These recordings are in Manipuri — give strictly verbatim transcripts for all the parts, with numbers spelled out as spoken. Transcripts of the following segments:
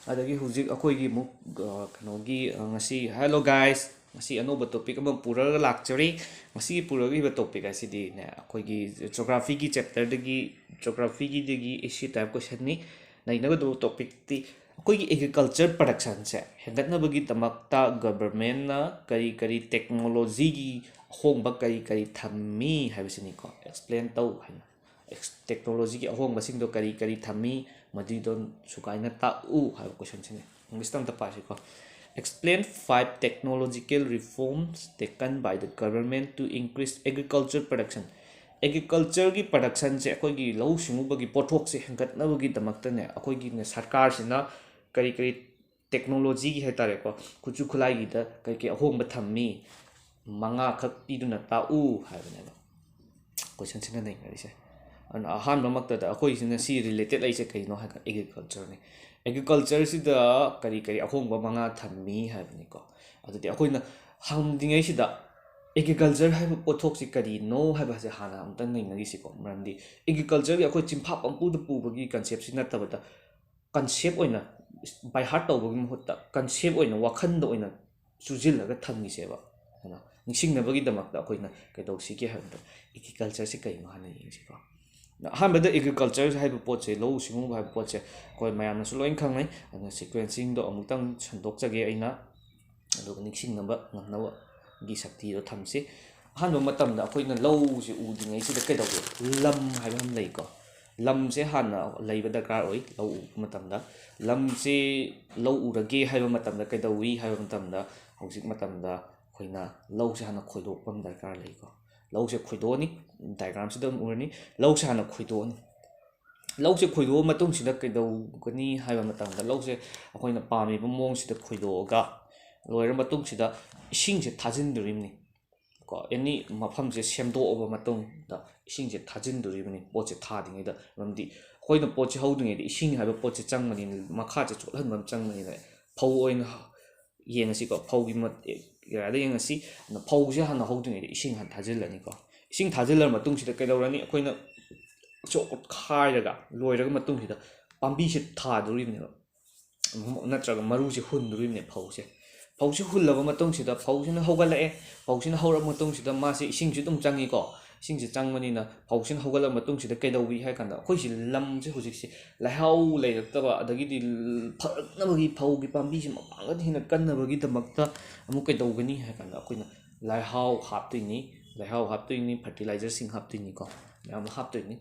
ꯑꯗꯒꯤ ꯍꯧꯖꯤꯛ ꯑꯩꯈꯣꯏꯒꯤ ꯑꯃꯨꯛ, ꯑ, ꯀꯩꯅꯣꯒꯤ, ꯑ, ꯉꯁꯤ, hello guys, ꯉꯁꯤ ꯑꯅꯧꯕ topic ꯑꯃ ꯄꯨꯔꯒ ꯂꯥꯛꯆꯔꯤ꯫ ꯉꯁꯤꯒꯤ ꯄꯨꯔꯛꯂꯤꯕ topic ꯑꯁꯤꯗꯤꯅꯦ, ꯑꯩꯈꯣꯏꯒꯤ geographyꯒꯤ chapterꯗꯒꯤ, geographyꯒꯤꯗꯒꯤ essay type questionꯅꯤ꯫ ꯅꯩꯅꯒꯗꯧꯕ topicꯇꯤ ꯑꯩꯈꯣꯏꯒꯤ agriculture productionꯁꯦ ꯍꯦꯟꯒꯠꯅꯕꯒꯤꯗꯃꯛꯇ governmentꯅ ꯀꯔꯤ ꯀꯔꯤ technologyꯒꯤ ꯑꯍꯣꯡꯕ ꯀꯔꯤ ꯀꯔꯤ ꯊꯝꯃꯤ ꯍꯥꯏꯕꯁꯤꯅꯤꯀꯣ, explain ꯇꯧ ꯍꯥꯏꯅ꯫ Ex-, technologyꯒꯤ ꯑꯍꯣꯡꯕꯁꯤꯡꯗꯣ ꯀꯔꯤ ꯀꯔꯤ ꯊꯝꯃꯤ, ꯃꯗꯨꯏꯗꯣ ꯁꯨꯒꯥꯏꯅ ꯇꯥꯛꯎ ꯍꯥꯏꯕ questionꯁꯤꯅꯤ꯫ Englishꯇ ꯑꯝꯇ ꯄꯥꯁꯤꯀꯣ꯫ Explain five technological reforms taken by the government to increase agriculture production꯫ Agricultureꯒꯤ productionꯁꯦ, ꯑꯩꯈꯣꯏꯒꯤ ꯂꯧꯎ ꯁꯤꯡꯎꯕꯒꯤ ꯄꯣꯠꯊꯣꯛꯁꯦ ꯍꯦꯟꯒꯠꯅꯕꯒꯤꯗꯃꯛꯇꯅꯦ, ꯑꯩꯈꯣꯏꯒꯤ ꯁꯔꯀꯥꯔꯁꯤꯅ ꯀꯔꯤ ꯀꯔꯤ technologyꯒꯤ ꯍꯥꯏ ꯇꯥꯔꯦꯀꯣ, ꯈꯨꯠꯁꯨ ꯈꯨꯠꯂꯥꯏꯒꯤꯗ ꯀꯔꯤ ꯀꯔꯤ ꯑꯍꯣꯡꯕ ꯊꯝꯃꯤ, ꯃꯉꯥꯈꯛ ꯄꯤꯗꯨꯅ ꯇꯥꯛꯎ ꯍꯥꯏꯕꯅꯦꯕ questionꯁꯤꯅ ꯅꯩꯅꯔꯤꯁꯦ꯫ ꯑꯗꯨꯅ ꯑꯍꯥꯟꯕꯃꯛꯇꯗ ꯑꯩꯈꯣꯏꯁꯤꯅ ꯁꯤ related ꯂꯩꯁꯦ ꯀꯩꯅꯣ ꯍꯥꯏꯔꯒ agricultureꯅꯤ꯫ Agricultureꯁꯤꯗ ꯀꯔꯤ ꯀꯔꯤ ꯑꯍꯣꯡꯕ ꯃꯉꯥ ꯊꯝꯃꯤ ꯍꯥꯏꯕꯅꯤꯀꯣ꯫ ꯑꯗꯨꯗꯤ ꯑꯩꯈꯣꯏꯅ ꯍꯪꯗ꯭ꯔꯤꯉꯩꯁꯤꯗ agriculture ꯍꯥꯏꯕ ꯄꯣꯠꯊꯣꯛꯁꯤ ꯀꯔꯤꯅꯣ ꯍꯥꯏꯕꯁꯦ ꯍꯥꯟꯅ ꯑꯃꯨꯛꯇꯪ ꯅꯩꯅꯈꯤꯁꯤꯀꯣ꯫ ꯃꯔꯝꯗꯤ agricultureꯒꯤ ꯑꯩꯈꯣꯏ ꯆꯤꯟꯐꯥ ꯄꯪꯄꯨꯗ ꯄꯨꯕꯒꯤ conceptꯁꯤ ꯅꯠꯇꯕꯗ, concept ꯑꯣꯏꯅ by heart ꯇꯧꯕꯒꯤ ꯃꯍꯨꯠꯇ concept ꯑꯣꯏꯅ ꯋꯥꯈꯜꯗ ꯑꯣꯏꯅ ꯆꯨꯁꯤꯜꯂꯒ ꯊꯝꯈꯤꯁꯦꯕ꯫ ꯑꯗꯨꯅ ꯅꯤꯡꯁꯤꯡꯅꯕꯒꯤꯗꯃꯛꯇ ꯑꯩꯈꯣꯏꯅ ꯀꯩꯗꯧꯁꯤꯒꯦ ꯍꯥꯏꯕꯗ, agricultureꯁꯤ ꯀꯩꯅꯣ ꯍꯥꯟꯅ ꯌꯦꯡꯁꯤꯀꯣ꯫ ꯑꯍꯥꯟꯕꯗ agriculture ꯍꯥꯏꯕ ꯄꯣꯠꯁꯦ, ꯂꯧꯎ ꯁꯤꯡꯎꯕ ꯍꯥꯏꯕ ꯄꯣꯠꯁꯦ ꯑꯩꯈꯣꯏ ꯃꯌꯥꯝꯅꯁꯨ ꯂꯣꯏꯅ ꯈꯪꯅꯩ꯫ ꯑꯗꯨꯅ sequencingꯗꯣ ꯑꯃꯨꯛꯇꯪ ꯁꯟꯗꯣꯛꯆꯒꯦ ꯑꯩꯅ, ꯑꯗꯨꯒ ꯅꯤꯡꯁꯤꯡꯅꯕ ꯉꯝꯅꯕꯒꯤ ꯁꯛꯇꯤꯗꯣ ꯊꯝꯁꯤ꯫ ꯑꯍꯥꯟꯕ ꯃꯇꯝꯗ ꯑꯩꯈꯣꯏꯅ ꯂꯧꯁꯦ ꯎꯗ꯭ꯔꯤꯉꯩꯁꯤꯗ ꯀꯩꯗꯧꯒꯦ? ꯂꯝ ꯍꯥꯏꯕ ꯑꯃ ꯂꯩꯀꯣ꯫ ꯂꯝꯁꯦ ꯍꯥꯟꯅ ꯂꯩꯕ ꯗꯔꯀꯥꯔ ꯑꯣꯏ ꯂꯧ ꯎꯕ ꯃꯇꯝꯗ꯫ ꯂꯝꯁꯦ ꯂꯧ ꯎꯔꯒꯦ ꯍꯥꯏꯕ ꯃꯇꯝꯗ ꯀꯩꯗꯧꯏ ꯍꯥꯏꯕ ꯃꯇꯝꯗ, ꯍꯧꯖꯤꯛ ꯃꯇꯝꯗ ꯑꯩꯈꯣꯏꯅ ꯂꯧꯁꯦ ꯍꯥꯟꯅ ꯈꯣꯏꯗꯣꯛꯄ ꯑꯃ ꯗꯔꯀꯥꯔ ꯂꯩꯀꯣ꯫ ꯂꯧꯁꯦ ꯈꯣꯏꯗꯣꯛꯑꯅꯤ, diagramꯁꯤꯗ ꯑꯗꯨꯝ ꯎꯔꯅꯤ꯫ ꯂꯧꯁꯦ ꯍꯥꯟꯅ ꯈꯣꯏꯗꯣꯛꯑꯅꯤ꯫ ꯂꯧꯁꯦ ꯈꯣꯏꯗꯣꯛꯑ ꯃꯇꯨꯡꯁꯤꯗ ꯀꯩꯗꯧꯒꯅꯤ ꯍꯥꯏꯕ ꯃꯇꯝꯗ, ꯂꯧꯁꯦ ꯑꯩꯈꯣꯏꯅ ꯄꯥꯝꯃꯤꯕ ꯃꯑꯣꯡꯁꯤꯗ ꯈꯣꯏꯗꯣꯛꯑꯒ ꯂꯣꯏꯔ ꯃꯇꯨꯡꯁꯤꯗ ꯏꯁꯤꯡꯁꯦ ꯊꯥꯖꯤꯟꯗꯣꯔꯤꯕꯅꯤ ꯀꯣ꯫ Any ꯃꯐꯝꯁꯦ ꯁꯦꯝꯗꯣꯛꯑꯕ ꯃꯇꯨꯡꯗ ꯏꯁꯤꯡꯁꯦ ꯊꯥꯖꯤꯟꯗꯣꯔꯤꯕꯅꯤ, ꯄꯣꯠꯁꯦ ꯊꯥꯗ꯭ꯔꯤꯉꯩꯗ꯫ ꯃꯔꯝꯗꯤ ꯑꯩꯈꯣꯏꯅ ꯄꯣꯠꯁꯦ ꯍꯧꯗ꯭ꯔꯤꯉꯩꯗ ꯏꯁꯤꯡ ꯍꯥꯏꯕ ꯄꯣꯠꯁꯦ ꯆꯪꯕꯅꯤꯅ, ꯃꯈꯥꯁꯦ ꯆꯣꯠꯍꯟꯕ ꯑꯃ ꯆꯪꯕꯅꯤꯅ꯫ ꯐꯧ ꯑꯣꯏꯅ ꯌꯦꯡꯉꯁꯤꯀꯣ, ꯐꯧꯒꯤ ꯃꯠ-, areaꯗ ꯌꯦꯡꯉꯁꯤ꯫ ꯑꯗꯨꯅ ꯐꯧꯁꯦ ꯍꯥꯟꯅ ꯍꯧꯗ꯭ꯔꯤꯉꯩꯗ ꯏꯁꯤꯡ ꯍꯥꯟꯅ ꯊꯥꯖꯤꯜꯂꯅꯤꯀꯣ꯫ ꯏꯁꯤꯡ ꯊꯥꯖꯤꯜꯂ ꯃꯇꯨꯡꯁꯤꯗ ꯀꯩꯗꯧꯔꯅꯤ? ꯑꯩꯈꯣꯏꯅ ꯆꯣꯠꯈꯥꯏꯔꯒ ꯂꯣꯏꯔꯒ ꯃꯇꯨꯡꯁꯤꯗ ꯄꯥꯝꯕꯤꯁꯦ ꯊꯥꯗꯣꯔꯤꯕꯅꯦꯕ꯫ ꯅꯠꯇ꯭ꯔꯒ ꯃꯔꯨꯁꯦ ꯍꯨꯟꯗꯣꯔꯤꯕꯅꯦ ꯐꯧꯁꯦ꯫ ꯐꯧꯁꯦ ꯍꯨꯜꯂꯕ ꯃꯇꯨꯡꯁꯤꯗ ꯐꯧꯁꯤꯅ ꯍꯧꯒꯠꯂꯛꯑꯦ꯫ ꯐꯧꯁꯤꯅ ꯍꯧꯔꯛꯑ ꯃꯇꯨꯡꯁꯤꯗ ꯃꯥꯁꯦ ꯏꯁꯤꯡꯁꯨ ꯑꯗꯨꯝ ꯆꯪꯉꯤꯀꯣ꯫ ꯏꯁꯤꯡꯁꯦ ꯆꯪꯕꯅꯤꯅ ꯐꯧꯁꯤꯅ ꯍꯧꯒꯠꯂꯕ ꯃꯇꯨꯡꯁꯤꯗ ꯀꯩꯗꯧꯏ ꯍꯥꯏ ꯀꯥꯟꯗ, ꯑꯩꯈꯣꯏꯁꯤ ꯂꯝꯁꯦ ꯍꯧꯖꯤꯛꯁꯦ ꯂꯩꯍꯥꯎ ꯂꯩꯔꯛꯇꯕ, ꯑꯗꯒꯤꯗꯤ ꯐꯔꯛꯅꯕꯒꯤ, ꯐꯧꯒꯤ ꯄꯥꯝꯕꯤꯁꯦ ꯃꯄꯥꯡꯒꯜ ꯍꯦꯟꯅ ꯀꯟꯅꯕꯒꯤꯗꯃꯛꯇ ꯑꯃꯨꯛ ꯀꯩꯗꯧꯒꯅꯤ ꯍꯥꯏ ꯀꯥꯟꯗ, ꯑꯩꯈꯣꯏꯅ ꯂꯩꯍꯥꯎ ꯍꯥꯞꯇꯣꯏꯅꯤ꯫ ꯂꯩꯍꯥꯎ ꯍꯥꯞꯇꯣꯏꯅꯤ, ꯐꯔꯇꯤꯂꯥꯏꯖꯔꯁꯤꯡ ꯍꯥꯞꯇꯣꯏꯅꯤꯀꯣ, ꯃꯌꯥꯝ ꯑꯃ ꯍꯥꯞꯇꯣꯏꯅꯤ꯫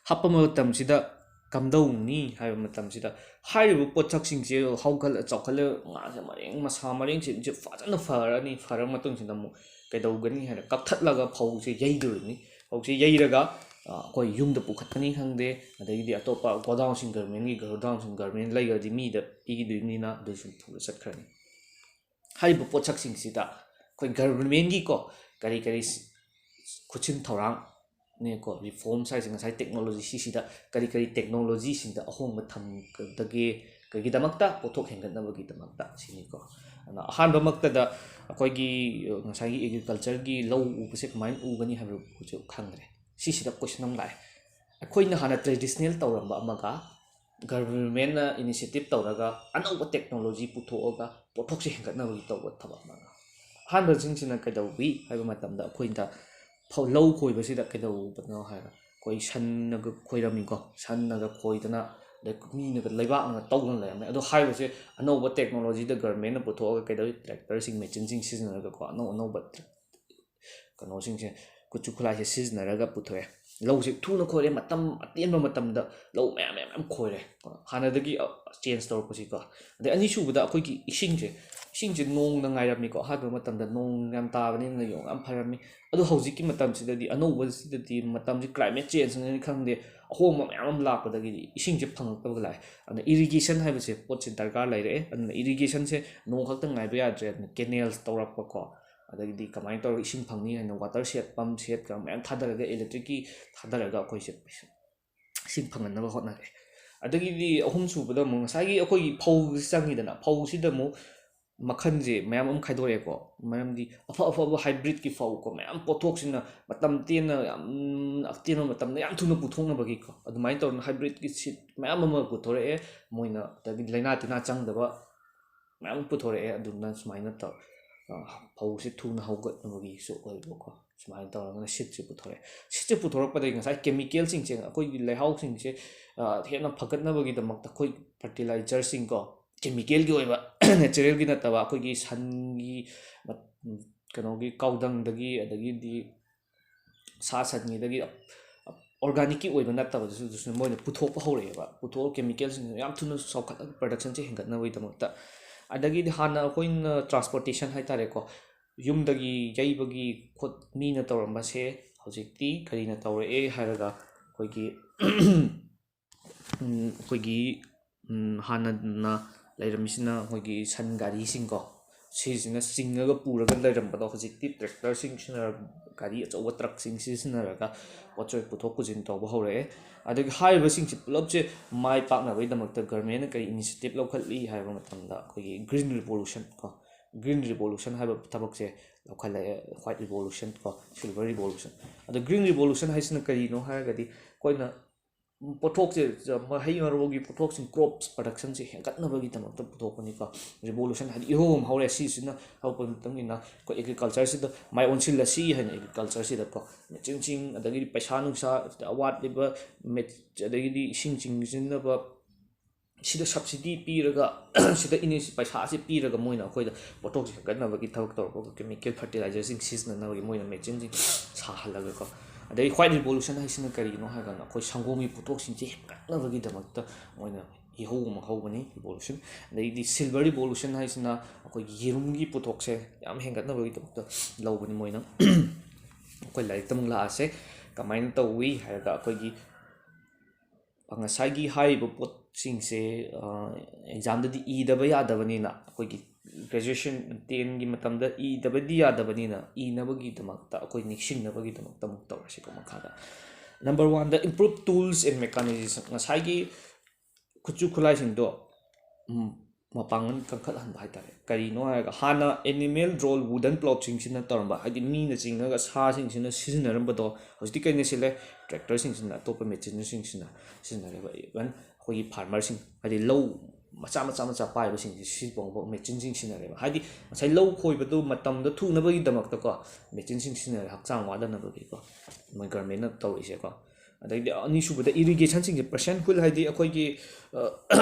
ꯍꯥꯞꯄ ꯃꯇꯝꯁꯤꯗ ꯀꯝꯗꯧꯅꯤ ꯍꯥꯏꯕ ꯃꯇꯝꯁꯤꯗ, ꯍꯥꯏꯔꯤꯕ ꯄꯣꯠꯁꯛꯁꯤꯡꯁꯦ ꯍꯧꯒꯠꯂ ꯆꯥꯎꯈꯠꯂ ꯉꯥꯁꯦ ꯃꯔꯦꯡ ꯃꯁꯥ ꯃꯔꯦꯡꯁꯤꯡꯁꯦ ꯐꯖꯅ ꯐꯔꯅꯤ꯫ ꯐꯔ ꯃꯇꯨꯡꯁꯤꯗ ꯑꯃꯨꯛ ꯀꯩꯗꯧꯒꯅꯤ ꯍꯥꯏꯅ ꯀꯛꯊꯠꯂꯒ ꯐꯧꯁꯦ ꯌꯩꯗꯣꯔꯤꯅꯤ꯫ ꯐꯧꯁꯦ ꯌꯩꯔꯒ ꯑ, ꯑꯩꯈꯣꯏ ꯌꯨꯝꯗ ꯄꯨꯈꯠꯀꯅꯤ ꯈꯪꯗꯦ, ꯑꯗꯒꯤꯗꯤ ꯑꯇꯣꯞꯄ ꯒꯣꯗꯥꯎꯟꯁꯤꯡ, ꯒꯔꯃꯦꯟꯒꯤ ꯒꯣꯗꯥꯎꯟꯁꯤꯡ, ꯒꯔꯃꯦꯟ ꯂꯩꯈ꯭ꯔꯗꯤ ꯃꯤꯗ ꯄꯤꯈꯤꯗꯣꯏꯅꯤꯅ ꯑꯗꯨꯁꯨ ꯄꯨꯔ ꯆꯠꯈ꯭ꯔꯅꯤ꯫ ꯍꯥꯏꯔꯤꯕ ꯄꯣꯠꯁꯛꯁꯤꯡꯁꯤꯗ ꯑꯩꯈꯣꯏ ꯒꯔꯃꯦꯟꯒꯤꯀꯣ ꯀꯔꯤ ꯀꯔꯤ ꯈꯨꯠꯁꯤꯟ ꯊꯧꯔꯥꯡꯅꯦꯀꯣ, ꯔꯤꯐꯣꯔꯝꯁ ꯍꯥꯏꯁꯦ ꯉꯁꯥꯏ ꯇꯦꯛꯅꯣꯂꯣꯖꯤ ꯁꯤꯁꯤꯗ ꯀꯔꯤ ꯀꯔꯤ ꯇꯦꯛꯅꯣꯂꯣꯖꯤꯁꯤꯡꯗ ꯑꯍꯣꯡꯕ ꯊꯝꯒꯗꯒꯦ, ꯀꯩꯒꯤꯗꯃꯛꯇ, ꯄꯣꯠꯊꯣꯛ ꯍꯦꯟꯒꯠꯅꯕꯒꯤꯗꯃꯛꯇ ꯁꯤꯅꯤꯀꯣ꯫ ꯑꯗꯨꯅ ꯑꯍꯥꯟꯕꯃꯛꯇꯗ ꯑꯩꯈꯣꯏꯒꯤ ꯉꯁꯥꯏꯒꯤ ꯑꯦꯒ꯭ꯔꯤꯀꯜꯆꯔꯒꯤ ꯂꯧ ꯎꯕꯁꯦ ꯀꯃꯥꯏꯅ ꯎꯒꯅꯤ ꯍꯥꯏꯕꯗꯨꯁꯨ ꯈꯪꯗ꯭ꯔꯦ꯫ ꯁꯤꯁꯤꯗ ꯀꯣꯏꯁꯟ ꯑꯃ ꯂꯥꯛꯑꯦ꯫ ꯑꯩꯈꯣꯏꯅ ꯍꯥꯟꯅ ꯇ꯭ꯔꯦꯗꯤꯁꯅꯦꯜ ꯇꯧꯔꯝꯕ ꯑꯃꯒ ꯒꯚꯔꯟꯃꯦꯟꯅ ꯏꯅꯤꯁꯤꯌꯦꯇꯤꯞ ꯇꯧꯔꯒ ꯑꯅꯧꯕ ꯇꯦꯛꯅꯣꯂꯣꯖꯤ ꯄꯨꯊꯣꯛꯑꯒ ꯄꯣꯠꯊꯣꯛꯁꯦ ꯍꯦꯟꯒꯠꯅꯕꯒꯤ ꯇꯧꯕ ꯊꯕꯛ ꯑꯃꯒ, ꯑꯍꯥꯟꯕꯁꯤꯡꯁꯤꯅ ꯀꯩꯗꯧꯏ ꯍꯥꯏꯕ ꯃꯇꯝꯗ, ꯑꯩꯈꯣꯏꯗ ꯐꯧ-, ꯂꯧ ꯈꯣꯏꯕꯁꯤꯗ ꯀꯩꯗꯧꯕꯅꯣ ꯍꯥꯏꯔꯒ, ꯑꯩꯈꯣꯏ ꯁꯟꯅꯒ ꯈꯣꯏꯔꯝꯃꯤꯀꯣ, ꯁꯟꯅꯒ ꯈꯣꯏꯗꯅ, ꯑꯗꯩ ꯃꯤꯅꯒ ꯂꯩꯕꯥꯛꯅꯒ ꯇꯧꯗꯅ ꯂꯩꯔꯝꯃꯦ꯫ ꯑꯗꯣ ꯍꯥꯏꯔꯤꯕꯁꯦ ꯑꯅꯧꯕ ꯇꯦꯛꯅꯣꯂꯣꯖꯤꯗ ꯒꯔꯃꯦꯟꯅ ꯄꯨꯊꯣꯛꯑꯒ ꯀꯩꯗꯧꯏ, ꯇ꯭ꯔꯦꯛꯇꯔꯁꯤꯡ, ꯃꯦꯆꯤꯟꯁꯤꯡ ꯁꯤꯖꯤꯟꯅꯔꯒꯀꯣ, ꯑꯅꯧ ꯑꯅꯧꯕ ꯀꯩꯅꯣꯁꯤꯡꯁꯦ, ꯈꯨꯠꯁꯨ ꯈꯨꯠꯂꯥꯏꯁꯦ ꯁꯤꯖꯤꯟꯅꯔꯒ ꯄꯨꯊꯣꯛꯑꯦ꯫ ꯂꯧꯁꯦ ꯊꯨꯅ ꯈꯣꯏꯔꯦ, ꯃꯇꯝ ꯑꯇꯦꯟꯕ ꯃꯇꯝꯗ ꯂꯧ ꯃꯌꯥꯝ ꯃꯌꯥꯝ ꯃꯌꯥꯝ ꯈꯣꯏꯔꯦ, ꯍꯥꯟꯅꯗꯒꯤ ꯆꯦꯟꯖ ꯇꯧꯔꯛꯄꯁꯤꯀꯣ꯫ ꯑꯗꯩ ꯑꯅꯤꯁꯨꯕꯗ ꯑꯩꯈꯣꯏꯒꯤ ꯏꯁꯤꯡꯁꯦ, ꯏꯁꯤꯡꯁꯦ ꯅꯣꯡꯅ ꯉꯥꯏꯔꯝꯃꯤꯀꯣ꯫ ꯑꯍꯥꯟꯕ ꯃꯇꯝꯗ ꯅꯣꯡ ꯌꯥꯝ ꯇꯥꯕꯅꯤꯅ ꯌꯥꯝ ꯐꯔꯝꯃꯤ꯫ ꯑꯗꯣ ꯍꯧꯖꯤꯛꯀꯤ ꯃꯇꯝꯁꯤꯗꯗꯤ, ꯑꯅꯧꯕꯁꯤꯗꯗꯤ, ꯃꯇꯝꯁꯤ ꯀ꯭ꯂꯥꯏꯃꯦꯠ ꯆꯦꯟꯖꯅꯅꯤ ꯈꯪꯗꯦ, ꯑꯍꯣꯡꯕ ꯃꯌꯥꯝ ꯑꯃ ꯂꯥꯛꯄꯗꯒꯤꯗꯤ ꯏꯁꯤꯡꯁꯦ ꯐꯪꯉꯛꯇꯕ ꯂꯥꯛꯑꯦ꯫ ꯑꯗꯨꯅ ꯏꯔꯤꯒꯦꯁꯟ ꯍꯥꯏꯕꯁꯦ ꯄꯣꯠꯁꯦ ꯗꯔꯀꯥꯔ ꯂꯩꯔꯛꯑꯦ꯫ ꯑꯗꯨꯅ ꯏꯔꯤꯒꯦꯁꯟꯁꯦ ꯅꯣꯡ ꯈꯛꯇ ꯉꯥꯏꯕ ꯌꯥꯗ꯭ꯔꯦ꯫ ꯑꯗꯨꯅ ꯀꯦꯅꯦꯜꯁ ꯇꯧꯔꯛꯄꯀꯣ, ꯑꯗꯒꯤꯗꯤ ꯀꯃꯥꯏꯅ ꯇꯧꯔꯒ ꯏꯁꯤꯡ ꯐꯪꯅꯤ ꯍꯥꯏꯅ ꯋꯥꯇꯔ ꯁꯦꯠ, ꯄꯝ ꯁꯦꯠꯀ ꯃꯌꯥꯝ ꯊꯥꯗꯔꯒ, ꯏꯂꯦꯛꯇ꯭ꯔꯤꯛꯀꯤ ꯊꯥꯗꯔꯒ ꯑꯩꯈꯣꯏꯁꯦ ꯏꯁꯤꯡ ꯐꯪꯍꯟꯅꯕ ꯍꯣꯠꯅꯔꯦ꯫ ꯑꯗꯒꯤꯗꯤ ꯑꯍꯨꯝꯁꯨꯕꯗ ꯑꯃꯨꯛ ꯉꯁꯥꯏꯒꯤ ꯑꯩꯈꯣꯏꯒꯤ ꯐꯧꯁꯤ ꯆꯪꯉꯤꯗꯅ, ꯐꯧꯁꯤꯗ ꯑꯃꯨꯛ ꯃꯈꯜꯁꯦ ꯃꯌꯥꯝ ꯑꯃ ꯈꯥꯏꯗꯣꯔꯛꯑꯦꯀꯣ꯫ ꯃꯔꯝꯗꯤ ꯑꯐ ꯑꯐꯕ ꯍꯥꯏꯕ꯭ꯔꯤꯠꯀꯤ ꯐꯧꯀꯣ, ꯃꯌꯥꯝ ꯄꯣꯠꯊꯣꯛꯁꯤꯅ ꯃꯇꯝ ꯇꯦꯟꯅ, ꯌꯥꯝ ꯑꯇꯦꯟꯕ ꯃꯇꯝꯗ ꯌꯥꯝ ꯊꯨꯅ ꯄꯨꯊꯣꯛꯅꯕꯒꯤꯀꯣ, ꯑꯗꯨꯃꯥꯏꯅ ꯇꯧꯗꯅ ꯍꯥꯏꯕ꯭ꯔꯤꯠꯀꯤ ꯁꯤꯠ ꯃꯌꯥꯝ ꯑꯃ ꯄꯨꯊꯣꯔꯛꯑꯦ ꯃꯣꯏꯅ꯫ ꯑꯗꯒꯤ ꯂꯥꯏꯅꯥ ꯇꯤꯟꯅꯥ ꯆꯪꯗꯕ ꯃꯌꯥꯝ ꯄꯨꯊꯣꯔꯛꯑꯦ꯫ ꯑꯗꯨꯅ ꯁꯨꯃꯥꯏꯅ ꯇꯧ-, ꯑ, ꯐꯧꯁꯦ ꯊꯨꯅ ꯍꯧꯒꯠꯅꯕꯒꯤꯁꯨ ꯑꯣꯏꯕꯀꯣ꯫ ꯁꯨꯃꯥꯏꯅ ꯇꯧꯔꯒꯅ ꯁꯤꯠꯁꯦ ꯄꯨꯊꯣꯔꯛꯑꯦ꯫ ꯁꯤꯠꯁꯦ ꯄꯨꯊꯣꯔꯛꯄꯗꯒꯤ ꯉꯁꯥꯏ ꯀꯦꯃꯤꯀꯦꯜꯁꯤꯡꯁꯦ, ꯑꯩꯈꯣꯏꯒꯤ ꯂꯩꯍꯥꯎꯁꯤꯡꯁꯦ, ꯑ, ꯍꯦꯟꯅ ꯐꯒꯠꯅꯕꯒꯤꯗꯃꯛꯇ ꯑꯩꯈꯣꯏ ꯐꯔꯇꯤꯂꯥꯏꯖꯔꯁꯤꯡꯀꯣ, ꯀꯦꯃꯤꯀꯦꯜꯒꯤ ꯑꯣꯏꯕ, ꯅꯦꯆꯔꯦꯜꯒꯤ ꯅꯠꯇꯕ, ꯑꯩꯈꯣꯏꯒꯤ ꯁꯟꯒꯤ ꯃ-, ꯀꯩꯅꯣꯒꯤ ꯀꯥꯎꯗꯪꯗꯒꯤ, ꯑꯗꯒꯤꯗꯤ ꯁꯥ ꯁꯟꯒꯤꯗꯒꯤ ꯑꯣꯔꯒꯥꯅꯤꯛꯀꯤ ꯑꯣꯏꯕ ꯅꯠꯇꯕꯗꯨꯁꯨ, ꯑꯗꯨꯁꯨ ꯃꯣꯏꯅ ꯄꯨꯊꯣꯛꯄ ꯍꯧꯔꯛꯑꯦꯕ꯫ ꯄꯨꯊꯣꯛꯑꯒ ꯀꯦꯃꯤꯀꯦꯜꯁꯤꯡꯁꯤꯅ ꯌꯥꯝ ꯊꯨꯅ ꯆꯥꯎꯈꯠꯂꯒ ꯄ꯭ꯔꯗꯛꯁꯟꯁꯦ ꯍꯦꯟꯒꯠꯅꯕꯒꯤꯗꯃꯛꯇ꯫ ꯑꯗꯒꯤꯗꯤ ꯍꯥꯟꯅ ꯑꯩꯈꯣꯏꯅ ꯇ꯭ꯔꯥꯟꯁꯄꯣꯔꯇꯦꯁꯟ ꯍꯥꯏ ꯇꯥꯔꯦꯀꯣ, ꯌꯨꯝꯗꯒꯤ ꯌꯩꯕꯒꯤ ꯈꯣꯠ ꯃꯤꯅ ꯇꯧꯔꯝꯕꯁꯦ ꯍꯧꯖꯤꯛꯇꯤ ꯀꯔꯤꯅ ꯇꯧꯔꯛꯑꯦ ꯍꯥꯏꯔꯒ, ꯑꯩꯈꯣꯏꯒꯤ, ꯎꯝ, ꯑꯩꯈꯣꯏꯒꯤ, ꯎꯝ, ꯍꯥꯟꯅꯅ ꯂꯩꯔꯝꯃꯤꯁꯤꯅ ꯑꯩꯈꯣꯏꯒꯤ ꯁꯟ ꯒꯥꯔꯤꯁꯤꯡꯀꯣ, ꯁꯤꯁꯤꯅ ꯆꯤꯡꯉꯒ ꯄꯨꯔꯒ ꯂꯩꯔꯝꯕꯗꯣ, ꯍꯧꯖꯤꯛꯇꯤ ꯇ꯭ꯔꯦꯛꯇꯔꯁꯤꯡ ꯁꯤꯖꯤꯟꯅꯔꯒ, ꯒꯥꯔꯤ ꯑꯆꯧꯕ ꯇ꯭ꯔꯛꯁꯤꯡ ꯁꯤꯖꯤꯟꯅꯔꯒ ꯄꯣꯠ ꯆꯩ ꯄꯨꯊꯣꯛ ꯄꯨꯁꯤꯟ ꯇꯧꯕ ꯍꯧꯔꯛꯑꯦ꯫ ꯑꯗꯒꯤ ꯍꯥꯏꯔꯤꯕꯁꯤꯡꯁꯦ ꯄꯨꯂꯞꯁꯦ ꯃꯥꯏ ꯄꯥꯛꯅꯕꯒꯤꯗꯃꯛꯇ ꯒꯔꯃꯦꯟꯅ ꯀꯔꯤ ꯏꯅꯤꯁꯤꯌꯦꯇꯤꯞ ꯂꯧꯈꯠꯂꯤ ꯍꯥꯏꯕ ꯃꯇꯝꯗ, ꯑꯩꯈꯣꯏꯒꯤ ꯒ꯭ꯔꯤꯟ ꯔꯤꯚꯣꯂꯨꯁꯟ ꯀꯣ, ꯒ꯭ꯔꯤꯟ ꯔꯤꯚꯣꯂꯨꯁꯟ ꯍꯥꯏꯕ ꯊꯕꯛꯁꯦ ꯂꯧꯈꯠꯂꯛꯑꯦ꯫ ꯋꯥꯏꯠ ꯔꯤꯚꯣꯂꯨꯁꯟ ꯀꯣ, ꯁꯤꯜꯚꯔ ꯔꯤꯚꯣꯂꯨꯁꯟ꯫ ꯑꯗꯣ ꯒ꯭ꯔꯤꯟ ꯔꯤꯚꯣꯂꯨꯁꯟ ꯍꯥꯏꯁꯤꯅ ꯀꯔꯤꯅꯣ ꯍꯥꯏꯔꯒꯗꯤ, ꯑꯩꯈꯣꯏꯅ ꯄꯣꯠꯊꯣꯛꯁꯦ, ꯃꯍꯩ ꯃꯔꯣꯡꯒꯤ ꯄꯣꯠꯊꯣꯛꯁꯤꯡ, ꯀ꯭ꯔꯣꯞꯁ ꯄ꯭ꯔꯗꯛꯁꯟꯁꯦ ꯍꯦꯟꯒꯠꯅꯕꯒꯤꯗꯃꯛꯇ ꯄꯨꯊꯣꯛꯄꯅꯤꯀꯣ꯫ ꯔꯤꯚꯣꯂꯨꯁꯟ ꯍꯥꯏꯗꯤ ꯏꯍꯧ ꯑꯃ ꯍꯧꯔꯦ, ꯁꯤꯁꯤꯅ ꯍꯧꯔꯛꯄ ꯃꯇꯨꯡ ꯏꯟꯅ ꯑꯩꯈꯣꯏ ꯑꯦꯒ꯭ꯔꯤꯀꯜꯆꯔꯁꯤꯗ ꯃꯥꯏ ꯑꯣꯟꯁꯤꯜꯂꯁꯤ ꯍꯥꯏꯅ ꯑꯦꯒ꯭ꯔꯤꯀꯜꯆꯔꯁꯤꯗꯀꯣ ꯃꯦꯆꯤꯟꯁꯤꯡ, ꯑꯗꯒꯤꯗꯤ ꯄꯩꯁꯥ ꯅꯨꯡꯁꯥ, ꯑꯋꯥꯠꯂꯤꯕ ꯃꯦ-, ꯑꯗꯒꯤꯗꯤ ꯏꯁꯤꯡ ꯆꯤꯡꯁꯤꯟꯅꯕ ꯁꯤꯗ ꯁꯕꯁꯤꯗꯤ ꯄꯤꯔꯒ, ꯁꯤꯗ ꯏꯅꯤ-, ꯄꯩꯁꯥꯁꯤ ꯄꯤꯔꯒ ꯃꯣꯏꯅ ꯑꯩꯈꯣꯏꯗ ꯄꯣꯠꯊꯣꯛꯁꯦ ꯍꯦꯟꯒꯠꯅꯕꯒꯤ ꯊꯕꯛ ꯇꯧꯔꯛꯄ, ꯀꯦꯃꯤꯀꯦꯜ ꯐꯔꯇꯤꯂꯥꯏꯖꯔꯁꯤꯡ ꯁꯤꯖꯤꯟꯅꯅꯕꯒꯤ ꯃꯣꯏꯅ ꯃꯦꯆꯤꯟꯁꯤꯡ ꯁꯥꯍꯜꯂꯒꯀꯣ꯫ ꯑꯗꯩ ꯋꯥꯏꯠ ꯔꯤꯚꯣꯂꯨꯁꯟ ꯍꯥꯏꯁꯤꯅ ꯀꯔꯤꯒꯤꯅꯣ ꯍꯥꯏꯔꯀꯥꯟꯗ, ꯑꯩꯈꯣꯏ ꯁꯪꯒꯣꯝꯒꯤ ꯄꯣꯠꯊꯣꯛꯁꯤꯡꯁꯦ ꯍꯦꯟꯒꯠꯅꯕꯒꯤꯗꯃꯛꯇ ꯃꯣꯏꯅ ꯏꯍꯧ ꯑꯃ ꯍꯧꯕꯅꯤ, ꯔꯤꯚꯣꯂꯨꯁꯟ꯫ ꯑꯗꯩꯗꯤ ꯁꯤꯜꯚꯔ ꯔꯤꯚꯣꯂꯨꯁꯟ ꯍꯥꯏꯁꯤꯅ ꯑꯩꯈꯣꯏꯒꯤ ꯌꯦꯔꯨꯝꯒꯤ ꯄꯣꯠꯊꯣꯛꯁꯦ ꯌꯥꯝ ꯍꯦꯟꯒꯠꯅꯕꯒꯤꯗꯃꯛꯇ ꯂꯧꯕꯅꯤ ꯃꯣꯏꯅ꯫ ꯑꯩꯈꯣꯏ ꯂꯥꯏꯔꯤꯛꯇ ꯑꯃꯨꯛ ꯂꯥꯛꯑꯁꯦ, ꯀꯃꯥꯏꯅ ꯇꯧꯋꯤ ꯍꯥꯏꯔꯒ, ꯑꯩꯈꯣꯏꯒꯤ ꯉꯁꯥꯏꯒꯤ ꯍꯥꯏꯔꯤꯕ ꯄꯣꯠꯁꯤꯡꯁꯦ, ꯑ, ꯑꯦꯛꯖꯥꯝꯗꯗꯤ ꯏꯗꯕ ꯌꯥꯗꯕꯅꯤꯅ, ꯑꯩꯈꯣꯏꯒꯤ ꯒ꯭ꯔꯦꯖꯨꯑꯦꯁꯟ ꯇꯦꯟꯒꯤ ꯃꯇꯝꯗ ꯏꯗꯕꯗꯤ ꯌꯥꯗꯕꯅꯤꯅ, ꯏꯅꯕꯒꯤꯗꯃꯛꯇ, ꯑꯩꯈꯣꯏ ꯅꯤꯡꯁꯤꯡꯅꯕꯒꯤꯗꯃꯛꯇ ꯑꯃꯨꯛ ꯇꯧꯔꯁꯤꯀꯣ ꯃꯈꯥꯗ꯫ ꯅꯝꯕꯔ ꯋꯥꯟꯗ, improve tools and mechanization꯫ ꯉꯁꯥꯏꯒꯤ ꯈꯨꯠꯁꯨ ꯈꯨꯠꯂꯥꯏꯁꯤꯡꯗꯣ, ꯎꯝ, ꯃꯄꯥꯡꯒꯜ ꯀꯟꯈꯠꯍꯟꯕ ꯍꯥꯏꯇꯥꯔꯦ꯫ ꯀꯔꯤꯅꯣ ꯍꯥꯏꯔꯒ, ꯍꯥꯟꯅ animal draw wooden plough ꯁꯤꯡꯁꯤꯅ ꯇꯧꯔꯝꯕ, ꯍꯥꯏꯗꯤ ꯃꯤꯅ ꯆꯤꯡꯉꯒ ꯁꯥꯁꯤꯡꯁꯤꯅ ꯁꯤꯖꯤꯟꯅꯔꯝꯕꯗꯣ, ꯍꯧꯖꯤꯛꯇꯤ ꯀꯩꯅ ꯁꯤꯜꯂꯦ? Tractor ꯁꯤꯡꯁꯤꯅ, ꯑꯇꯣꯞꯄ machinery ꯁꯤꯡꯁꯤꯅ ꯁꯤꯖꯤꯟꯅꯔꯦꯕ꯫ Even ꯑꯩꯈꯣꯏꯒꯤ farmer ꯁꯤꯡ, ꯍꯥꯏꯗꯤ ꯂꯧ ꯃꯆꯥ ꯃꯆꯥ ꯃꯆꯥ ꯄꯥꯏꯕꯁꯤꯡꯁꯦ ꯁꯤ ꯐꯥꯎꯕ machine ꯁꯤꯡ ꯁꯤꯖꯤꯟꯅꯔꯦꯕ꯫ ꯍꯥꯏꯗꯤ ꯉꯁꯥꯏ ꯂꯧ ꯈꯣꯏꯕꯗꯨ ꯃꯇꯝꯗ ꯊꯨꯅꯕꯒꯤꯗꯃꯛꯇꯀꯣ machine ꯁꯤꯡ ꯁꯤꯖꯤꯟꯅꯔꯦ, ꯍꯛꯆꯥꯡ ꯋꯥꯗꯅꯕꯒꯤꯀꯣ, ꯃꯣꯏ government ꯅ ꯇꯧꯔꯤꯁꯦꯀꯣ꯫ ꯑꯗꯩꯗꯤ ꯑꯅꯤꯁꯨꯕꯗ irrigation ꯁꯤꯡꯁꯦ, ꯄ꯭ꯔꯦꯁꯟ ꯍꯨꯏꯜ, ꯍꯥꯏꯗꯤ ꯑꯩꯈꯣꯏꯒꯤ, ꯑ,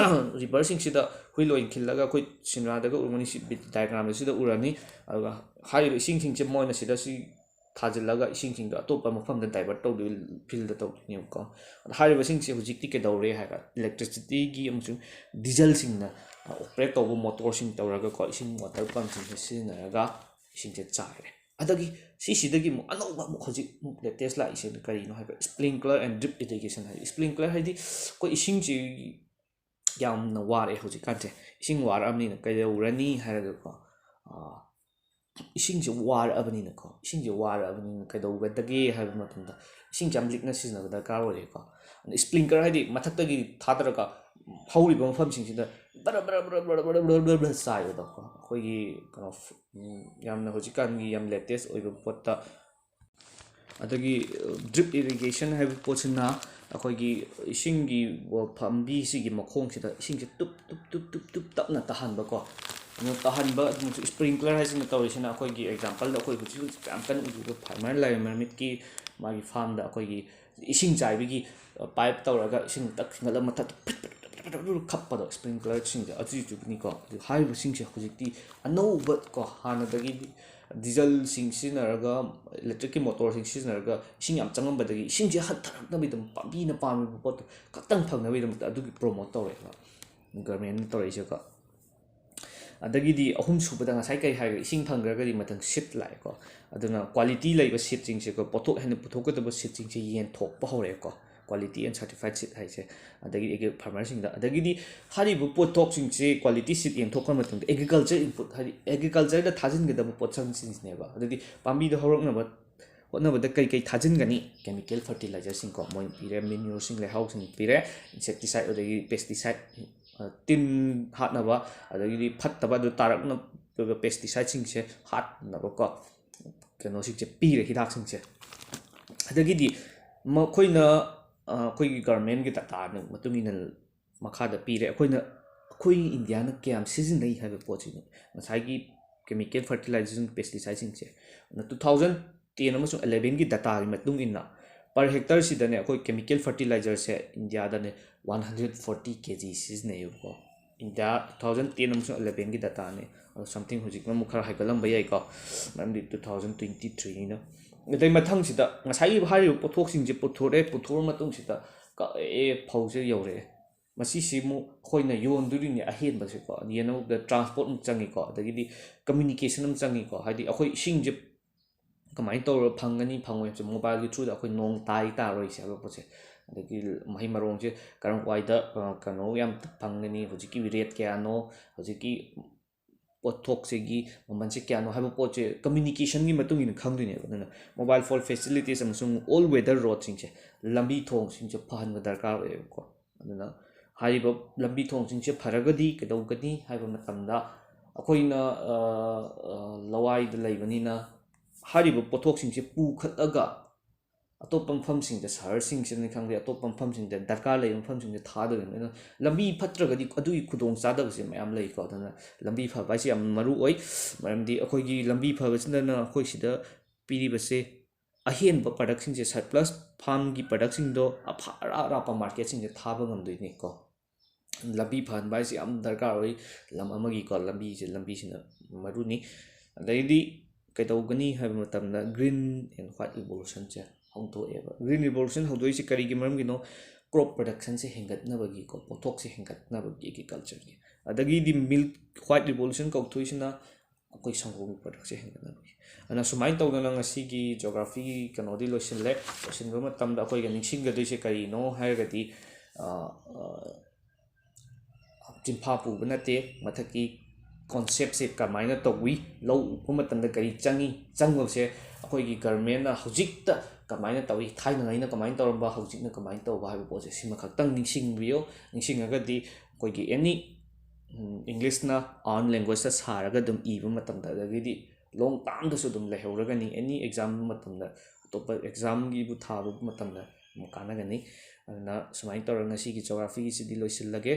river ꯁꯤꯡꯁꯤꯗ ꯍꯨꯏꯜ ꯑꯣꯏꯅ ꯈꯤꯜꯂꯒ, ꯑꯩꯈꯣꯏ ꯁꯤꯟꯔꯥꯗꯒ ꯎꯔꯝꯒꯅꯤ, ꯁꯤ diagram ꯁꯤꯗ ꯎꯔꯅꯤ꯫ ꯑꯗꯨꯒ ꯍꯥꯏꯔꯤꯕ ꯏꯁꯤꯡꯁꯤꯡꯁꯦ ꯃꯣꯏꯅ ꯁꯤꯗ ꯁꯤ ꯊꯥꯖꯤꯜꯂꯒ ꯏꯁꯤꯡꯁꯤꯡꯗꯣ ꯑꯇꯣꯞꯄ ꯃꯐꯝꯗ divert ꯇꯧꯗꯣꯏ, field ꯗ ꯇꯧꯗꯣꯏꯅꯦꯕꯀꯣ꯫ ꯑꯗꯣ ꯍꯥꯏꯔꯤꯕꯁꯤꯡꯁꯦ ꯍꯧꯖꯤꯛꯇꯤ ꯀꯩꯗꯧꯔꯦ ꯍꯥꯏꯔꯒ, electricity ꯒꯤ ꯑꯃꯁꯨꯡ diesel ꯁꯤꯡꯅ, ꯑ, operate ꯇꯧꯕ motor ꯁꯤꯡ ꯇꯧꯔꯒꯀꯣ, ꯏꯁꯤꯡ water pump ꯁꯤꯡꯁꯦ ꯁꯤꯖꯤꯟꯅꯔꯒ ꯏꯁꯤꯡꯁꯦ ꯆꯥꯏꯔꯦ꯫ ꯑꯗꯒꯤ ꯁꯤꯁꯤꯗꯒꯤ ꯑꯃꯨꯛ ꯑꯅꯧꯕ ꯑꯃꯨꯛ ꯍꯧꯖꯤꯛ ꯑꯃꯨꯛ latest ꯂꯥꯛꯏꯁꯦ ꯀꯔꯤꯅꯣ ꯍꯥꯏꯕ, sprinkler and drip irrigation ꯍꯥꯏꯗꯤ, sprinkler ꯍꯥꯏꯗꯤ ꯑꯩꯈꯣꯏ ꯏꯁꯤꯡꯁꯤ ꯌꯥꯝꯅ ꯋꯥꯔꯛꯑꯦ ꯍꯧꯖꯤꯛꯀꯥꯟꯁꯦ꯫ ꯏꯁꯤꯡ ꯋꯥꯔꯛꯑꯕꯅꯤꯅ ꯀꯩꯗꯧꯔꯅꯤ ꯍꯥꯏꯔꯒꯀꯣ, ꯑꯥ, ꯏꯁꯤꯡꯁꯦ ꯋꯥꯔꯛꯑꯕꯅꯤꯅꯀꯣ, ꯏꯁꯤꯡꯁꯦ ꯋꯥꯔꯛꯑꯕꯅꯤꯅ ꯀꯩꯗꯧꯒꯗꯒꯦ ꯍꯥꯏꯕ ꯃꯇꯝꯗ, ꯏꯁꯤꯡꯁꯦ ꯌꯥꯝ ꯂꯤꯛꯅ ꯁꯤꯖꯤꯟꯅꯕ ꯗꯔꯀꯥꯔ ꯑꯣꯏꯔꯦꯀꯣ꯫ ꯑꯗ sprinkler ꯍꯥꯏꯗꯤ ꯃꯊꯛꯇꯒꯤ ꯊꯥꯗꯔꯒ ꯍꯧꯔꯤꯕ ꯃꯐꯝꯁꯤꯡꯁꯤꯗ ꯕꯔ ꯕꯔ ꯆꯥꯏꯕꯗꯣꯀꯣ, ꯑꯩꯈꯣꯏꯒꯤ ꯀꯩꯅꯣ, ꯎꯝ, ꯌꯥꯝꯅ ꯍꯧꯖꯤꯛꯀꯥꯟꯒꯤ ꯌꯥꯝ latest ꯑꯣꯏꯕ ꯄꯣꯠꯇ꯫ ꯑꯗꯒꯤ, ꯑ, drip irrigation ꯍꯥꯏꯕ ꯄꯣꯠꯁꯤꯅ ꯑꯩꯈꯣꯏꯒꯤ ꯏꯁꯤꯡꯒꯤ ꯄꯥꯝꯕꯤꯁꯤꯒꯤ ꯃꯈꯣꯡꯁꯤꯗ ꯏꯁꯤꯡꯁꯦ ꯇꯨꯞ ꯇꯨꯞ ꯇꯨꯞ ꯇꯨꯞ ꯇꯨꯞ ꯇꯞꯅ ꯇꯥꯍꯟꯕꯀꯣ꯫ ꯑꯗꯨ ꯇꯥꯍꯟꯕ ꯑꯗꯨꯃꯛꯁꯨ, sprinkler ꯍꯥꯏꯁꯤꯅ ꯇꯧꯔꯤꯁꯤꯅ ꯑꯩꯈꯣꯏꯒꯤ example ꯗ ꯑꯩꯈꯣꯏ ꯍꯧꯖꯤꯛ ꯍꯧꯖꯤꯛ ꯌꯥꯝ ꯀꯟꯅ ꯎꯔꯤꯕ farmer ꯂꯩꯔꯝꯃꯤꯠꯀꯤ ꯃꯥꯒꯤ farm ꯗ ꯑꯩꯈꯣꯏꯒꯤ ꯏꯁꯤꯡ ꯆꯥꯏꯕꯒꯤ, ꯑ, pipe ꯇꯧꯔꯒ ꯏꯁꯤꯡ ꯇꯛ ꯈꯤꯒꯠꯂꯒ ꯃꯊꯛꯇ ꯐ꯭ꯔꯤꯠ ꯐ꯭ꯔꯤꯠ ꯐ꯭ꯔꯤꯠ ꯐ꯭ꯔꯤꯠ ꯈꯞꯄꯗꯣ, sprinkler ꯁꯤꯡꯁꯦ ꯑꯗꯨꯗꯨꯒꯤꯅꯤꯀꯣ꯫ ꯑꯗꯨ ꯍꯥꯏꯔꯤꯕꯁꯤꯡꯁꯦ ꯍꯧꯖꯤꯛꯇꯤ ꯑꯅꯧꯕ ꯀꯣ, ꯍꯥꯟꯅꯗꯒꯤꯗꯤ diesel ꯁꯤꯡ ꯁꯤꯖꯤꯟꯅꯔꯒ, electric ꯀꯤ motor ꯁꯤꯡ ꯁꯤꯖꯤꯟꯅꯔꯒ ꯏꯁꯤꯡ ꯌꯥꯝ ꯆꯪꯉꯝꯕꯗꯒꯤ ꯏꯁꯤꯡꯁꯦ ꯍꯟꯊꯔꯛꯅꯕꯒꯤꯗꯃꯛ, ꯄꯥꯝꯕꯤꯅ ꯄꯥꯝꯃꯤꯕ ꯄꯣꯠꯇꯣ ꯈꯛꯇꯪ ꯐꯪꯅꯕꯒꯤꯗꯃꯛꯇ ꯑꯗꯨꯒꯤ promote ꯇꯧꯔꯛꯑꯦꯕ government ꯅ ꯇꯧꯔꯛꯏꯁꯦꯀꯣ꯫ ꯑꯗꯒꯤꯗꯤ ꯑꯍꯨꯝꯁꯨꯕꯗ ꯉꯁꯥꯏ ꯀꯔꯤ ꯍꯥꯏꯔꯒ, ꯏꯁꯤꯡ ꯐꯪꯈ꯭ꯔꯒꯗꯤ ꯃꯊꯪ seed ꯂꯥꯛꯑꯦꯀꯣ꯫ ꯑꯗꯨꯅ quality ꯂꯩꯕ seed ꯁꯤꯡꯁꯦꯀꯣ, ꯄꯣꯠꯊꯣꯛ ꯍꯦꯟꯅ ꯄꯨꯊꯣꯛꯀꯗꯕ seed ꯁꯤꯡꯁꯦ ꯌꯦꯟꯊꯣꯛꯄ ꯍꯧꯔꯛꯑꯦꯀꯣ, quality and certified seed ꯍꯥꯏꯁꯦ꯫ ꯑꯗꯒꯤ ꯑꯩꯒꯤ farmer ꯁꯤꯡꯗ, ꯑꯗꯒꯤꯗꯤ ꯍꯥꯏꯔꯤꯕ ꯄꯣꯠꯊꯣꯛꯁꯤꯡꯁꯦ, quality seed ꯌꯦꯟꯊꯣꯛꯈ꯭ꯔ ꯃꯇꯨꯡꯗ agriculture input, ꯍꯥꯏꯗꯤ agriculture ꯗ ꯊꯥꯖꯤꯟꯒꯗꯕ ꯄꯣꯠꯁꯛꯁꯤꯡꯁꯤꯅꯦꯕ꯫ ꯑꯗꯨꯗꯤ ꯄꯥꯝꯕꯤꯗ ꯍꯧꯔꯛꯅꯕ ꯍꯣꯠꯅꯕꯗ ꯀꯩ ꯀꯩ ꯊꯥꯖꯤꯟꯒꯅꯤ? Chemical fertilizer ꯁꯤꯡꯀꯣ, ꯃꯣꯏ ꯄꯤꯔꯦ, manure ꯁꯤꯡ, ꯂꯩꯍꯥꯎꯁꯤꯡ ꯄꯤꯔꯦ, insecticide ꯑꯗꯒꯤ pesticide ꯇꯤꯟ ꯍꯥꯠꯅꯕ, ꯑꯗꯒꯤꯗꯤ ꯐꯠꯇꯕ ꯑꯗꯨ ꯇꯥꯔꯛꯅꯕ ꯄꯦꯁꯇꯤꯁꯥꯏꯠꯁꯤꯡꯁꯦ ꯍꯥꯠꯅꯕꯀꯣ, ꯀꯩꯅꯣꯁꯤꯡꯁꯦ ꯄꯤꯔꯦ, ꯍꯤꯗꯥꯛꯁꯤꯡꯁꯦ꯫ ꯑꯗꯒꯤꯗꯤ ꯃꯈꯣꯏꯅ ꯑꯩꯈꯣꯏꯒꯤ ꯒꯔꯃꯦꯟꯒꯤ ꯗꯇꯥꯒꯤ ꯃꯇꯨꯡ ꯏꯟꯅ ꯃꯈꯥꯗ ꯄꯤꯔꯦ꯫ ꯑꯩꯈꯣꯏꯅ, ꯑꯩꯈꯣꯏ ꯏꯟꯗꯤꯌꯥꯅ ꯀꯌꯥꯝ ꯁꯤꯖꯤꯟꯅꯩ ꯍꯥꯏꯕ ꯄꯣꯠꯁꯤꯅꯤ꯫ ꯉꯁꯥꯏꯒꯤ ꯀꯦꯃꯤꯀꯦꯜ ꯐꯔꯇꯤꯂꯥꯏꯖꯦꯁꯟ, ꯄꯦꯁꯇꯤꯁꯥꯏꯠꯁꯤꯡꯁꯦ, ꯑꯗꯨꯅ two thousand ten ꯑꯃꯁꯨꯡ elevenꯒꯤ ꯗꯇꯥꯒꯤ ꯃꯇꯨꯡ ꯏꯟꯅ per hectareꯁꯤꯗꯅꯦ ꯑꯩꯈꯣꯏ ꯀꯦꯃꯤꯀꯦꯜ ꯐꯔꯇꯤꯂꯥꯏꯖꯔꯁꯦ ꯏꯟꯗꯤꯌꯥꯗꯅꯦ one hundred forty kg ꯁꯤꯖꯤꯟꯅꯩꯌꯦꯕꯀꯣ꯫ ꯏꯟꯗꯤꯌꯥ two thousand ten ꯑꯃꯁꯨꯡ elevenꯒꯤ ꯗꯇꯥꯅꯦ꯫ ꯑꯗꯣ something ꯍꯧꯖꯤꯛꯅ ꯑꯃꯨꯛ ꯈꯔ ꯍꯥꯏꯒꯠꯂꯝꯕ ꯌꯥꯏꯀꯣ, ꯃꯔꯝꯗꯤ two thousand twenty threeꯅꯤꯅ꯫ ꯑꯗꯩ ꯃꯊꯪꯁꯤꯗ ꯉꯁꯥꯏꯒꯤ ꯍꯥꯏꯔꯤꯕ ꯄꯣꯠꯊꯣꯛꯁꯤꯡꯁꯦ ꯄꯨꯊꯣꯔꯛꯑꯦ, ꯄꯨꯊꯣꯔꯛꯑ ꯃꯇꯨꯡꯁꯤꯗ ꯀꯛꯑꯦ, ꯐꯧꯁꯦ ꯌꯧꯔꯛꯑꯦ꯫ ꯃꯁꯤꯁꯤ ꯑꯃꯨꯛ ꯑꯩꯈꯣꯏꯅ ꯌꯣꯟꯗꯣꯔꯤꯅꯤ ꯑꯍꯦꯟꯕꯁꯦꯀꯣ, ꯌꯦꯟꯅꯕꯗ ꯇ꯭ꯔꯥꯟꯁꯄꯣꯔꯠ ꯑꯃꯨꯛ ꯆꯪꯉꯤꯀꯣ, ꯑꯗꯒꯤꯗꯤ ꯀꯝꯃ꯭ꯌꯨꯅꯤꯀꯦꯁꯟ ꯑꯃ ꯆꯪꯉꯤꯀꯣ꯫ ꯍꯥꯏꯗꯤ ꯑꯩꯈꯣꯏ ꯏꯁꯤꯡꯁꯦ ꯀꯃꯥꯏꯅ ꯇꯧꯔꯒ ꯐꯪꯒꯅꯤ, ꯐꯪꯉꯣꯏ ꯍꯥꯏꯕꯁꯦ, ꯃꯣꯕꯥꯏꯜꯒꯤ ꯊ꯭ꯔꯨꯗ ꯑꯩꯈꯣꯏ ꯅꯣꯡ ꯇꯥꯏ ꯇꯥꯔꯣꯏꯁꯦ ꯍꯥꯏꯕ ꯄꯣꯠꯁꯦ, ꯑꯗꯒꯤ ꯃꯍꯩ ꯃꯔꯣꯡꯁꯦ ꯀꯔꯝ ꯀꯥꯏꯗ, ꯑ, ꯀꯩꯅꯣ ꯌꯥꯝ ꯐꯪꯒꯅꯤ, ꯍꯧꯖꯤꯛꯀꯤ ꯔꯦꯠ ꯀꯌꯥꯅꯣ, ꯍꯧꯖꯤꯛꯀꯤ ꯄꯣꯠꯊꯣꯛꯁꯤꯒꯤ ꯃꯃꯜꯁꯦ ꯀꯌꯥꯅꯣ ꯍꯥꯏꯕ ꯄꯣꯠꯁꯦ ꯀꯝꯃ꯭ꯌꯨꯅꯤꯀꯦꯁꯟꯒꯤ ꯃꯇꯨꯡ ꯏꯟꯅ ꯈꯪꯗꯣꯏꯅꯦꯕ꯫ ꯑꯗꯨꯅ ꯃꯣꯕꯥꯏꯜ ꯐꯣꯟ ꯐꯦꯁꯤꯂꯤꯇꯤꯁ ꯑꯃꯁꯨꯡ ꯑꯣꯜ ꯋꯦꯗꯔ ꯔꯣꯗꯁꯤꯡꯁꯦ, ꯂꯝꯕꯤ ꯊꯣꯡꯁꯤꯡꯁꯦ ꯐꯍꯟꯕ ꯗꯔꯀꯥꯔ ꯑꯣꯏꯌꯦꯕꯀꯣ꯫ ꯑꯗꯨꯅ ꯍꯥꯏꯔꯤꯕ ꯂꯝꯕꯤ ꯊꯣꯡꯁꯤꯡꯁꯦ ꯐꯔꯒꯗꯤ ꯀꯩꯗꯧꯒꯅꯤ ꯍꯥꯏꯕ ꯃꯇꯝꯗ, ꯑꯩꯈꯣꯏꯅ, ꯑ, ꯑ, ꯂꯋꯥꯏꯗ ꯂꯩꯕꯅꯤꯅ ꯍꯥꯏꯔꯤꯕ ꯄꯣꯠꯊꯣꯛꯁꯤꯡꯁꯦ ꯄꯨꯈꯠꯂꯒ ꯑꯇꯣꯞꯄ ꯃꯐꯝꯁꯤꯡꯗ, ꯁꯍꯔꯁꯤꯡꯁꯤꯗꯅꯤ ꯈꯪꯗꯦ, ꯑꯇꯣꯞꯄ ꯃꯐꯝꯁꯤꯡꯗ, ꯗꯔꯀꯥꯔ ꯂꯩꯕ ꯃꯐꯝꯁꯤꯡꯗ ꯊꯥꯗꯣꯏꯅꯤ꯫ ꯑꯗꯨꯅ ꯂꯝꯕꯤ ꯐꯠꯇ꯭ꯔꯒꯗꯤ ꯑꯗꯨꯒꯤ ꯈꯨꯗꯣꯡ ꯆꯥꯗꯕꯁꯦ ꯃꯌꯥꯝ ꯂꯩꯀꯣ꯫ ꯑꯗꯨꯅ ꯂꯝꯕꯤ ꯐꯕ ꯍꯥꯏꯁꯦ ꯌꯥꯝ ꯃꯔꯨ ꯑꯣꯏ, ꯃꯔꯝꯗꯤ ꯑꯩꯈꯣꯏꯒꯤ ꯂꯝꯕꯤ ꯐꯕꯁꯤꯅꯅ ꯑꯩꯈꯣꯏ ꯁꯤꯗ ꯄꯤꯔꯤꯕꯁꯦ ꯑꯍꯦꯟꯕ ꯄ꯭ꯔꯗꯛꯁꯤꯡꯁꯦ, ꯁꯔꯄ꯭ꯂꯁ ꯐꯥꯔꯝꯒꯤ ꯄ꯭ꯔꯗꯛꯁꯤꯡꯗꯣ ꯑꯐ-, ꯑꯔꯥꯞ ꯑꯔꯥꯞꯄ ꯃꯥꯔꯀꯦꯠꯁꯤꯡꯗ ꯊꯥꯕ ꯉꯝꯗꯣꯏꯅꯤꯀꯣ꯫ ꯂꯝꯕꯤ ꯐꯍꯟꯕ ꯍꯥꯏꯁꯦ ꯌꯥꯝ ꯗꯔꯀꯥꯔ ꯑꯣꯏ꯫ ꯂꯝ ꯑꯃꯒꯤꯀꯣ, ꯂꯝꯕꯤꯁꯦ, ꯂꯝꯕꯤꯁꯤꯅ ꯃꯔꯨꯅꯤ꯫ ꯑꯗꯩꯗꯤ ꯀꯩꯗꯧꯒꯅꯤ ꯍꯥꯏꯕ ꯃꯇꯝꯗ green and white revolutionꯁꯦ ꯍꯧꯗꯣꯛꯑꯦꯕ꯫ Green revolution ꯍꯧꯗꯣꯛꯏꯁꯦ ꯀꯔꯤꯒꯤ ꯃꯔꯝꯒꯤꯅꯣ? ꯀ꯭ꯔꯣꯞ ꯄ꯭ꯔꯗꯛꯁꯟꯁꯦ ꯍꯦꯟꯒꯠꯅꯕꯒꯤꯀꯣ, ꯄꯣꯠꯊꯣꯛꯁꯦ ꯍꯦꯟꯒꯠꯅꯕꯒꯤ, ꯑꯦꯒ꯭ꯔꯤꯀꯜꯆꯔꯒꯤ꯫ ꯑꯗꯒꯤꯗꯤ ꯃꯤꯜꯛ, white revolution ꯀꯧꯊꯣꯛꯏꯁꯤꯅ ꯑꯩꯈꯣꯏ ꯁꯪꯒꯣꯝꯒꯤ ꯄ꯭ꯔꯗꯛꯁꯦ ꯍꯦꯟꯒꯠꯅꯕꯒꯤ꯫ ꯑꯗꯨꯅ ꯁꯨꯃꯥꯏꯅ ꯇꯧꯗꯅ ꯉꯁꯤꯒꯤ ꯖꯣꯒ꯭ꯔꯥꯐꯤꯒꯤ ꯀꯩꯅꯣꯗꯤ ꯂꯣꯏꯁꯤꯜꯂꯦ꯫ ꯂꯣꯏꯁꯤꯟꯕ ꯃꯇꯝꯗ ꯑꯩꯈꯣꯏꯒ ꯅꯤꯡꯁꯤꯡꯒꯗꯣꯏꯁꯦ ꯀꯔꯤꯅꯣ ꯍꯥꯏꯔꯒꯗꯤ, ꯑ, ꯑ, ꯆꯤꯟꯐꯥ ꯄꯨꯕ ꯅꯠꯇꯦ, ꯃꯊꯛꯀꯤ ꯀꯣꯟꯁꯦꯞꯁꯦ ꯀꯃꯥꯏꯅ ꯇꯧꯏ, ꯂꯧ ꯎꯕ ꯃꯇꯝꯗ ꯀꯔꯤ ꯆꯪꯏ, ꯆꯪꯕꯁꯦ ꯑꯩꯈꯣꯏꯒꯤ ꯒꯔꯃꯦꯟꯅ ꯍꯧꯖꯤꯛꯇ ꯀꯃꯥꯏꯅ ꯇꯧꯏ, ꯊꯥꯏꯅꯉꯩꯅ ꯀꯃꯥꯏꯅ ꯇꯧꯔꯝꯕ, ꯍꯧꯖꯤꯛꯅ ꯀꯃꯥꯏꯅ ꯇꯧꯕ ꯍꯥꯏꯕ ꯄꯣꯠꯁꯦ ꯁꯤꯃꯈꯛꯇꯪ ꯅꯤꯡꯁꯤꯡꯕꯤꯌꯨ꯫ ꯅꯤꯡꯁꯤꯡꯉꯒꯗꯤ ꯑꯩꯈꯣꯏꯒꯤ ꯑꯦꯅꯤ ꯏꯪꯂꯤꯁꯅ ꯑꯥꯔꯟ ꯂꯦꯡꯒ꯭ꯋꯦꯖꯇ ꯁꯥꯔꯒ ꯑꯗꯨꯝ ꯏꯕ ꯃꯇꯝꯗ, ꯑꯗꯒꯤꯗꯤ ꯂꯣꯡ ꯇꯥꯝꯗꯁꯨ ꯑꯗꯨꯝ ꯂꯩꯍꯧꯔꯒꯅꯤ꯫ ꯑꯦꯅꯤ ꯑꯦꯛꯖꯥꯝ ꯃꯇꯝꯗ, ꯑꯇꯣꯞꯄ ꯑꯦꯛꯖꯥꯝꯒꯤꯕꯨ ꯊꯥꯕ ꯃꯇꯝꯗ ꯑꯗꯨꯝ ꯀꯥꯟꯅꯒꯅꯤ꯫ ꯑꯗꯨꯅ ꯁꯨꯃꯥꯏꯅ ꯇꯧꯔꯒ ꯉꯁꯤꯒꯤ ꯖꯣꯒ꯭ꯔꯥꯐꯤꯒꯤꯁꯤꯗꯤ ꯂꯣꯏꯁꯤꯜꯂꯒꯦ꯫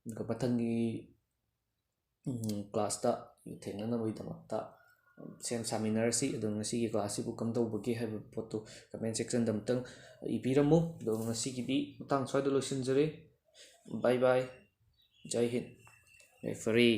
ꯑꯗꯨꯒ ꯃꯊꯪꯒꯤ ꯀ꯭ꯂꯥꯁꯇ ꯊꯦꯡꯅꯅꯕꯒꯤꯗꯃꯛꯇ ꯁꯦꯝ ꯁꯥꯃꯤꯟꯅꯔꯁꯤ꯫ ꯑꯗꯣ ꯉꯁꯤꯒꯤ ꯀ꯭ꯂꯥꯁꯁꯤꯕꯨ ꯀꯝꯗꯧꯕꯒꯦ ꯍꯥꯏꯕ ꯄꯣꯠꯇꯨ ꯀꯃꯦꯟ ꯁꯦꯛꯁꯟꯗ ꯑꯃꯨꯛꯇꯪ ꯏꯕꯤꯔꯝꯃꯨ꯫ ꯑꯗꯣ ꯉꯁꯤꯒꯤꯗꯤ ꯃꯇꯥꯡ ꯁ꯭ꯋꯥꯏꯗ ꯂꯣꯏꯁꯤꯟꯖꯔꯦ꯫ ꯕꯥꯏ ꯕꯥꯏ꯫ ꯖꯥꯏ ꯍꯤꯟ꯫ ꯌꯥꯏꯐꯔꯦ꯫